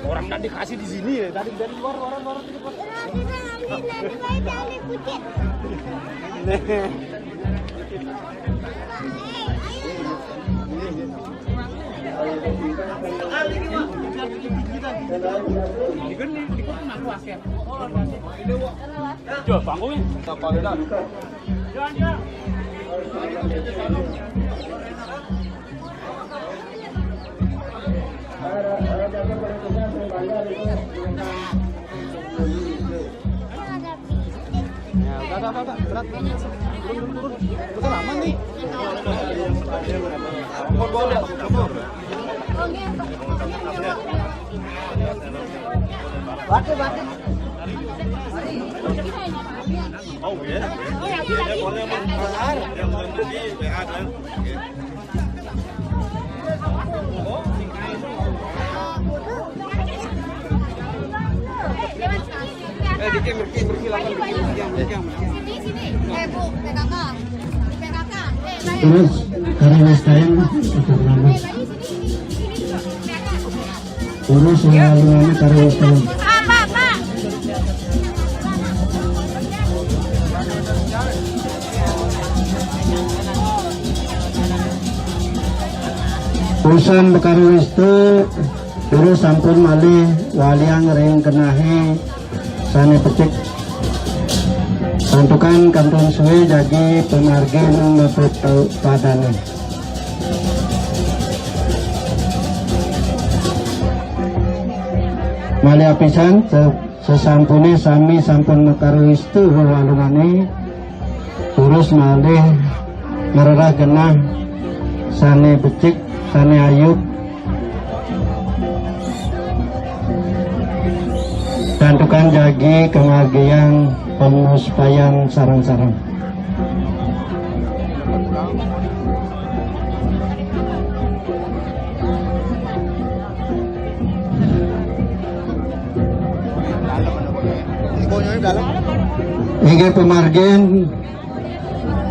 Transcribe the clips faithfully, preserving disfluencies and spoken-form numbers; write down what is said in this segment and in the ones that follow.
Orang tadi kasih di sini ya, tadi dari luar, luar, luar, luar. Coba panggungnya. Ya, udah, udah, udah, udah. Berat, berat, berat. Turun, turun, turun. Udah lama nih. Batik, batik. Oh, iya. Iya, iya, boleh, boleh. Yang belum jadi, W A kan. Oke. Eh, dikit, Mirki, Mirki, lawan dikit, Mirki, Mirki, Mirki. Sini, sini. Eh, Bu, P K K. P K K. Eh, Bayu. Terus, karena next time, tetap lama. Eh, Bayu, sini, sini, sini, sini. P K K. Terus, selalu lama, karena next time. Pak, Pak, Pak. Urusan Betara Wistu, terus sampun malih waliang ring genahé sané becik. Santukan kantun suwé jagi pamargin maput padané. Malih apisan, se-, Sasampuné sami sampun makarustu wewalungané, terus malih ngrereh genah sané becik, sané ayub, santukan jagi kamargiang pamuspayan sareng-sareng. Inggih pamargin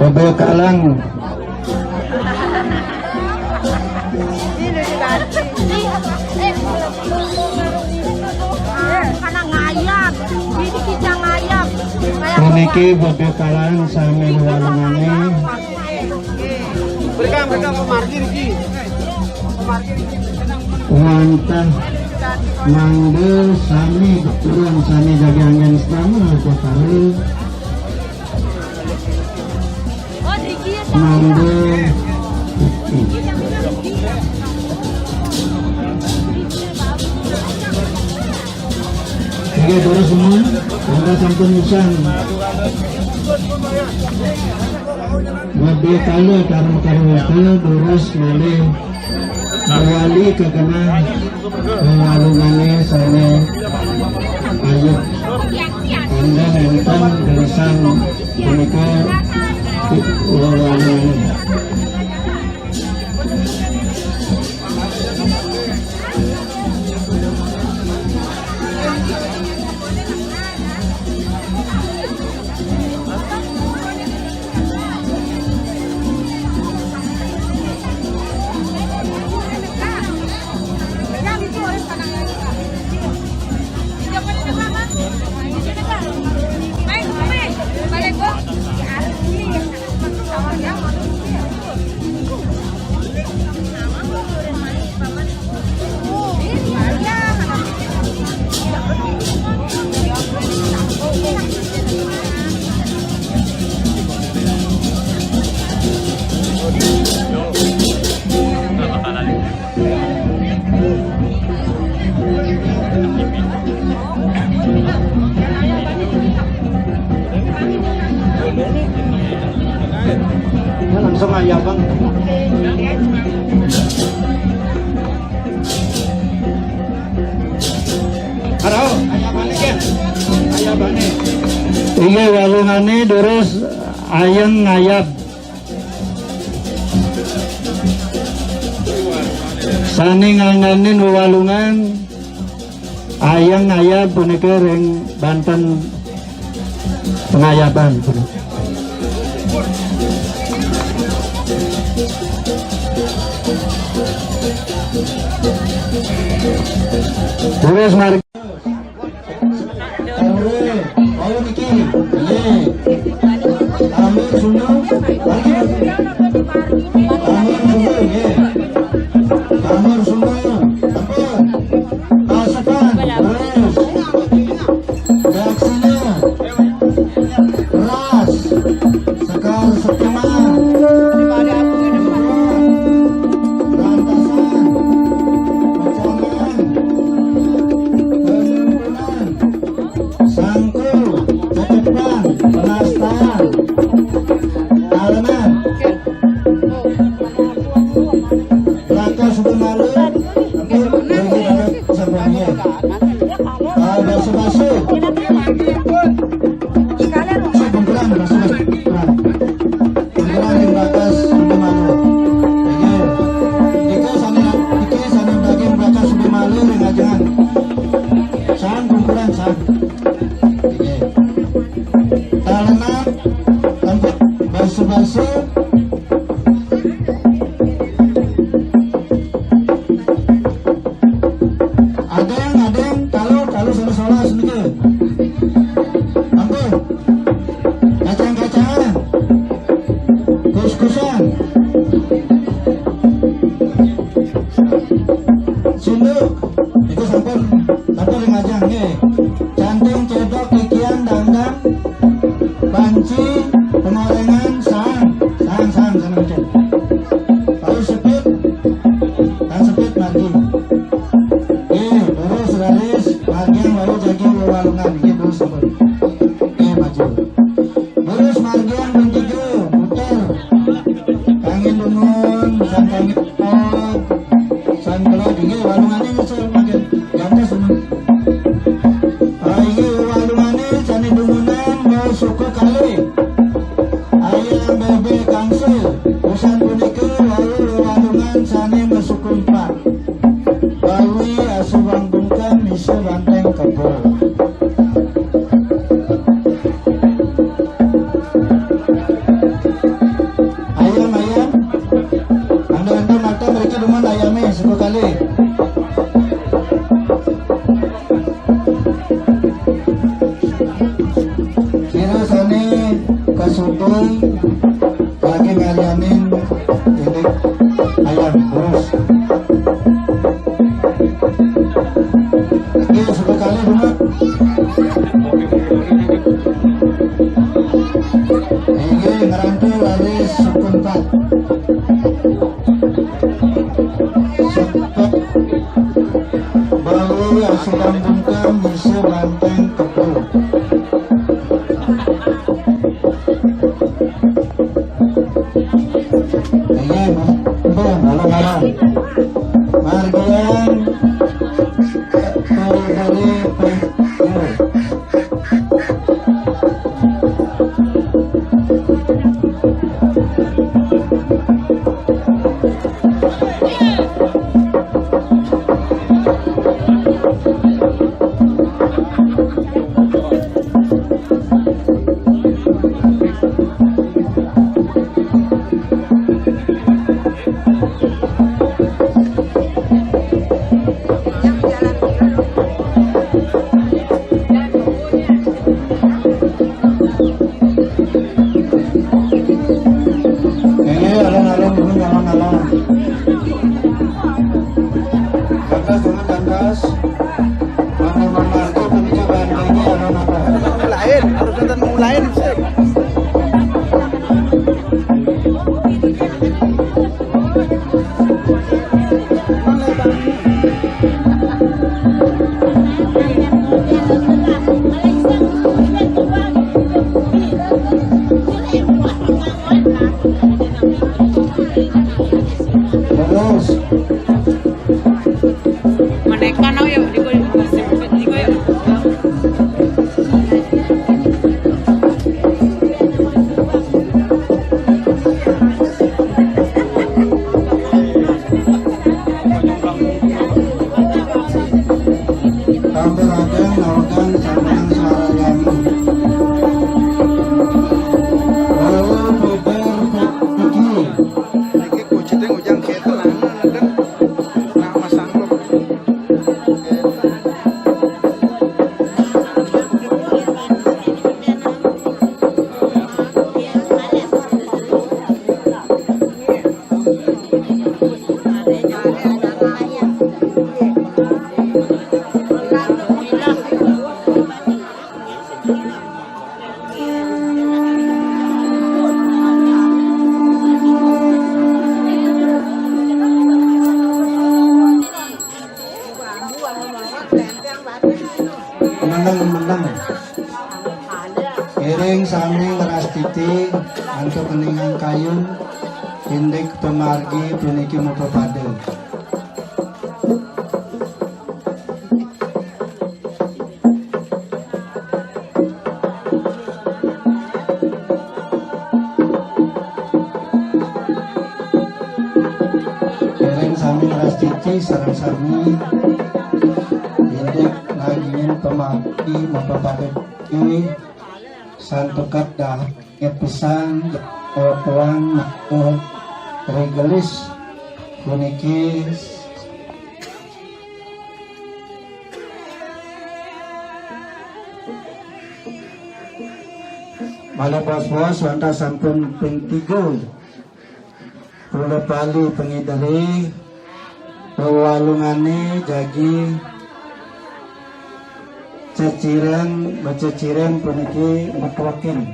bebekalan. Puniki bebekalan sami wewalungané. Mereka, mereka pamargi niki. Wantah mangda sami betulan sami jagi anggén stama Betara. Mangda. Oke, terus semua, mangga sampun pisan. Mabé kala karma karma terus malih mawali ka genah wewalungané sané ayub. Mangga nénten gelisang punika wewalungané. Ya, langsung aja, Bang. Halo, ayah balik ya. Ayah balik. Iya, walungané terus Ayeng Ngayab. Sané ngangganin wewalungan Ayeng Ngayab punika ring Banten Pengayaban. Terus mari. Ayo niki. Nggih. Amur Sunda. Lagi. Amur Sunda, nggih. Amur Sunda. Ampun. Pasukan. Terus. Daksina. Ras. Sekar Setimang. Rantasan. Pecangan. Penungkunan. Sangku, Cekepan, Penastan, Talenan, Raka Sukumalu, mungkin lebih banyak semuanya. Ah, basa-basi. Saya kumpulan basa-basi. Kumpulan yang bakas Sukumalu. Oke. Ika sana, ika sana daging bakas Sukumalu yang ajangan. Sang kumpulan sang. Nggih. Talenan, tempet, basa-basi. Adéng, adéng, talu, talu, salah, salah, seniki. Ampun. Kacang-kacangan. Kus-kusan. Sunduk. Niku sampun, sampun ring ajeng nggih. Canting, cedok, kikian, dangdang, panci, pengorengan, sang, sang, sang, sang, sang. Tahu sepit, sang sepit mati. Nggih, terus raris bagian wau jagi wewalungan nggih, terus sampun. Nggih, maju. Terus margian ping tiga, muter. Kangin Dungun, Sang Kangin Pot, Sang Kelod, inggih, walungané nyusul mangkin. Gantos, Dungun. Ah, inggih, walungané sané dumunan, wau suku kalih. Ayam bébék kangsil, usan punika, wau walungan sané masuku empat. Bawi asubang bungkam, misa banteng kebo. Ayam, ayam. Anda, anda mata mereka demen ayamnya, suku kali. Kira sane kasudul lagi ngarianin ini ayam terus. Iya, sepuluh kali bunga. Ini ngerantu lari seperempat. Sepet. Baru yang sedang bungkam bisa banteng kebo. Iya, Bang. Bang, halo, halo. Margian, Puri, Puri, Puri. Meneng, meneng. Iring sami ngrastiti antuk keningan kayun, indik pamargi puniki mapepada. Dereng sami ngrastiti sareng sami indik nagingin pamargi mapepada santukat dah pisan tuang rigelis puniki. Malih bos-bos wantah sampun ping tiga puluh pali pangidere, wewalungane jagi ceciren, bececiren puniki metuekin.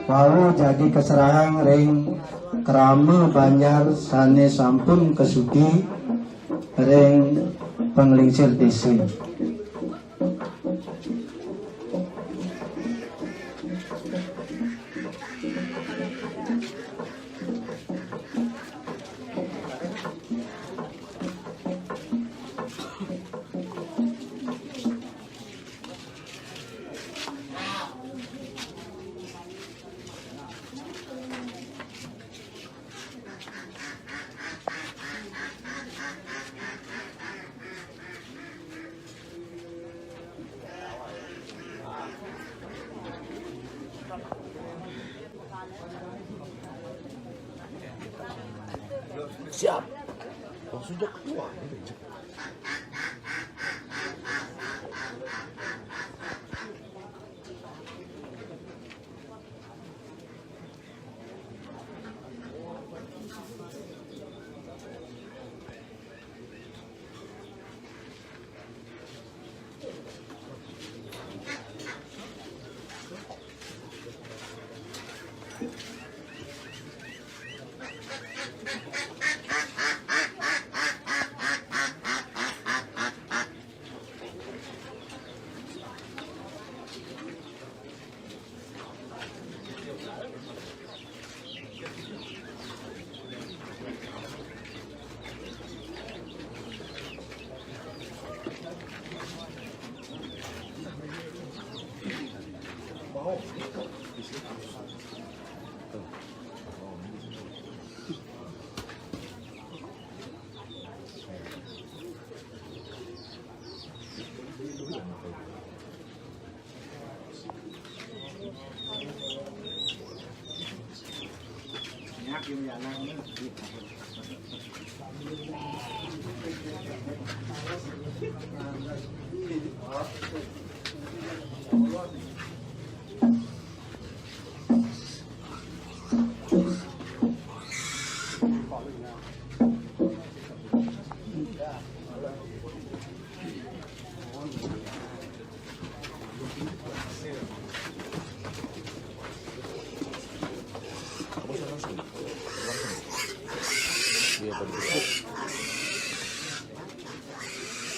Wau jagi kaserahang ring krama banjar sane sampun kasuci ring panglingsir desa. Siap. Langsung dia ketua.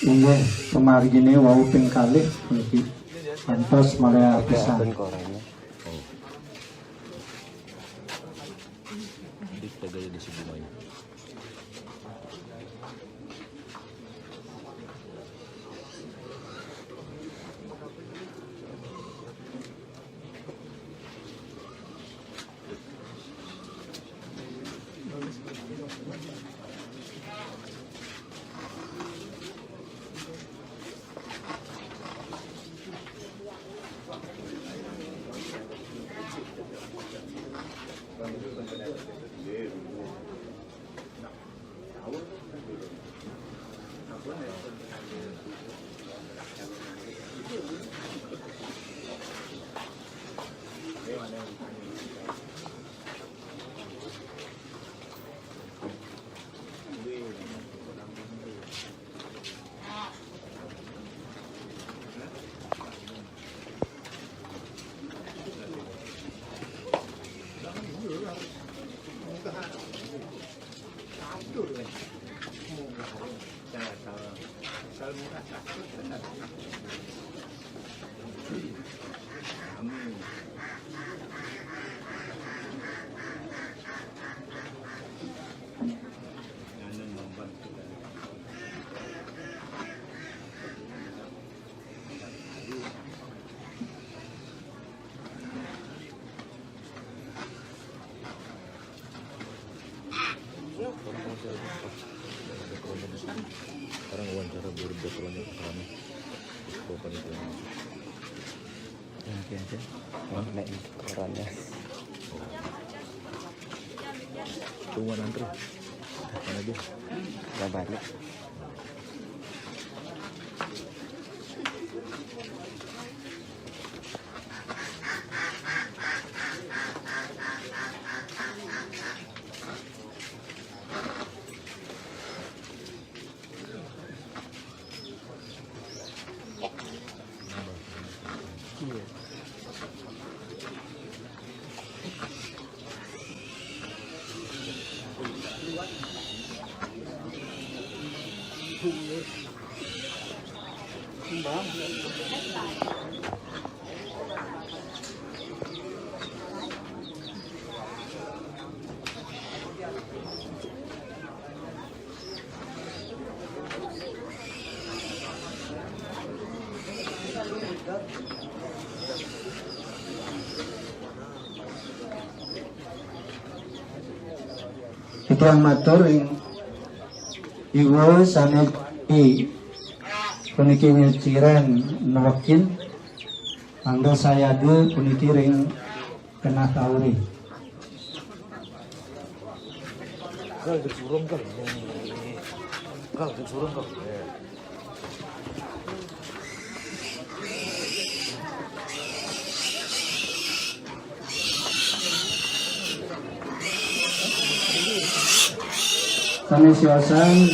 Inggih, pamargine wau ping kalih niki. Kantos malih apisan. Sekarang wawancara baru buat orang yang pertama. Bapak itu. Oke, oke. Nek orangnya. Tunggu antri. Mana dia? Udah balik. Titiang matur ring Ibu sané puniki nyuciran nuekin, mangda sayada puniki ring genah tauri. Kal, surung, Kal. Kal, surung, Kal. Sané siosan,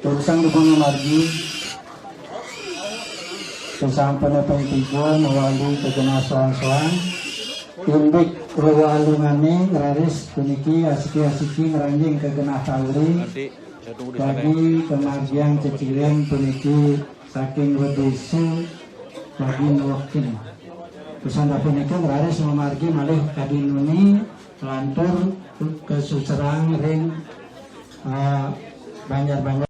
durusang dipun margi, sasampune ping tiga mawali ka genah soang-soang, indik wewalungané ngraris puniki asiki-asiki ngranjing ka genah tauri, bagi kamargiang ceciren puniki saking wedésa bagi nuekin. Pusanda punika raris mamargi malih kadi nuni lantur kasuserang ring, eh, banjar-banjar.